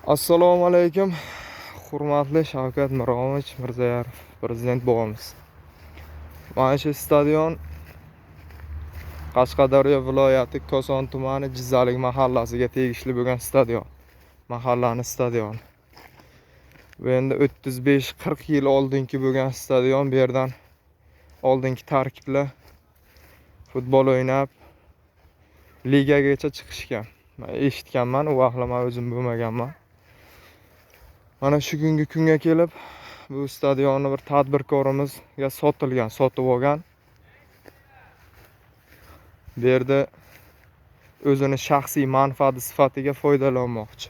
Assalomu alaykum, hurmatli Shavkat Miromovich Mirziyoyev, prezident bobomiz. Mana shu stadion Qashqadaryo viloyati Koson tumani Jizzalik mahallasiga tegishli bo'lgan stadion. Mahallani stadioni. Bu endi 35-40 yil oldingi bo'lgan stadion. Bu yerdan oldingi tarkiblar futbol o'ynab ligagacha chiqishgan. Men eshitganman, u vaqtlar men o'zim bo'lmaganman. Mana shu kungi kunga kelib bu stadionni bir tadbirkorimizga sotilgan, sotib olgan. Bu yerda o'zini shaxsiy manfaati sifatiga foydalanmoqchi.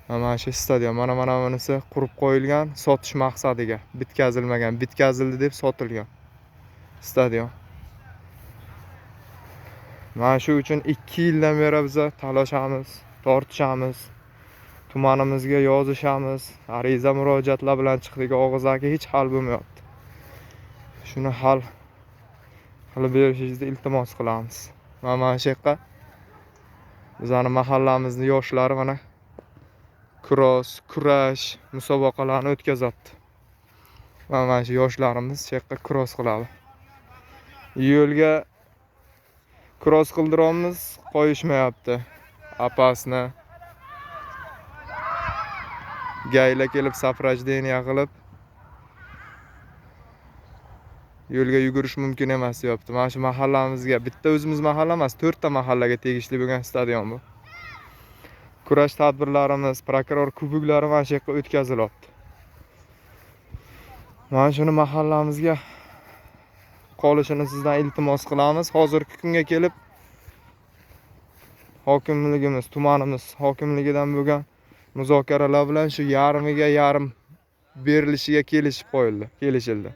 Mana shu stadion, mana bunisi qurib qo'yilgan sotish maqsadiga, bitkazilmagan, bitkazildi deb sotilgan stadion. Mana shu uchun 2 yildan beri biza talashamiz, tortishamiz, tumanimizga yozishamiz, ariza murojaatlar bilan chiqdik, og'izaki hech hal bo'lmayapti. Shuni hal qilib berishingizni iltimos qilamiz. Mana shu yoqqa bizani mahallamizni yoshlari mana kross, kurash musobaqalarini o'tkazapti. Mana shu yoshlarimiz shu yoqqa kross qiladi. Yo'lga kross qildiramiz, qo'yishmayapti. Опасно. ГАИ lar kelib сопровождение qilib yo'lga yugurish mumkin emas deyapti. Mana shu mahallamizga, bitta o'zimiz mahalla emas, 4 ta mahallaga tegishli bo'lgan stadion bu. Kurash tadbirlarimiz, prokuror kuboklari mana shu yoqqa o'tkazilyapti. Mana shuni mahallamizga qolishini sizdan iltimos qilamiz. Hozirgi kunga kelib hokimligimiz, tumanimiz hokimligidan bo'lgan muzokaralar bilan shu yarmiga yarim berilishiga kelishib qo'yildi, kelishildi.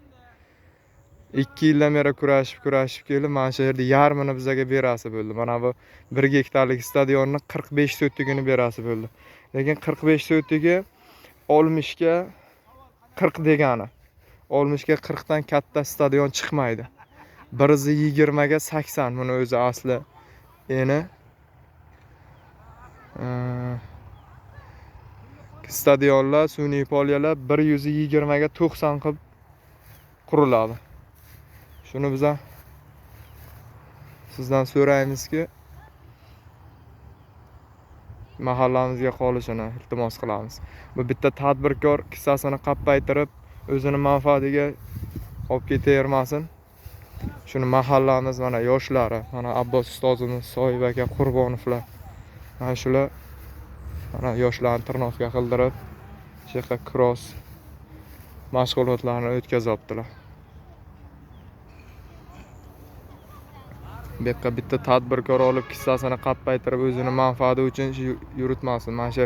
2 yildan beri kurashib, kurashib kelib, mana shu yerda yarmini bizaga berasi bo'ldi. Mana bu 1 gektarlik stadionni 45 sotигini berasi bo'ldi. Lekin 45 sotigi 60 ga 40 degani. 60 ga 40 dan katta stadion chiqmaydi. 120 ga 80 buni o'zi asli eni. Stadionlar, sun'iy polyalar 120 ga 90 qilib quriladi. Shuni biza sizdan so'raymizki, mahallamizga qolishini iltimos qilamiz. Bu bitta tadbirkor kissasini qappaytirib, o'zini manfaatiga olib ketavermasin. Shuni mahallamiz mana yoshlari, mana Abbos ustozimiz, Soyib aka Qurbonovlar, mana shular mana yoshlarni тренировка qildirib, shu yoqqa kross mashg'ulotlarini o'tkazyaptilar. Bu yoqqa bitta tadbirkor olib kissasini qappaytirib o'zini manfaati uchun shu yuritmasin. Mana shu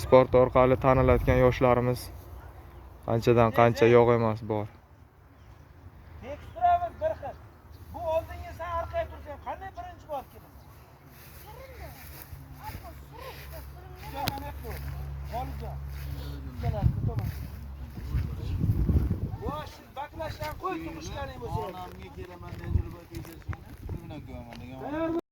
sport orqali tanilayotgan yoshlarimiz qanchadan qancha yo'q emas bor. Tekistiramiz bir xil. Bu oldinga sen orqaga tursang qanday birinchi bor kelasan? Mana bu. G'olibjon. Ikkalasi bu tomon. Bosh baklashdan qo'y tug'ishganing bo'lsa. Onamga kelaman degan bilan ko'raman degan.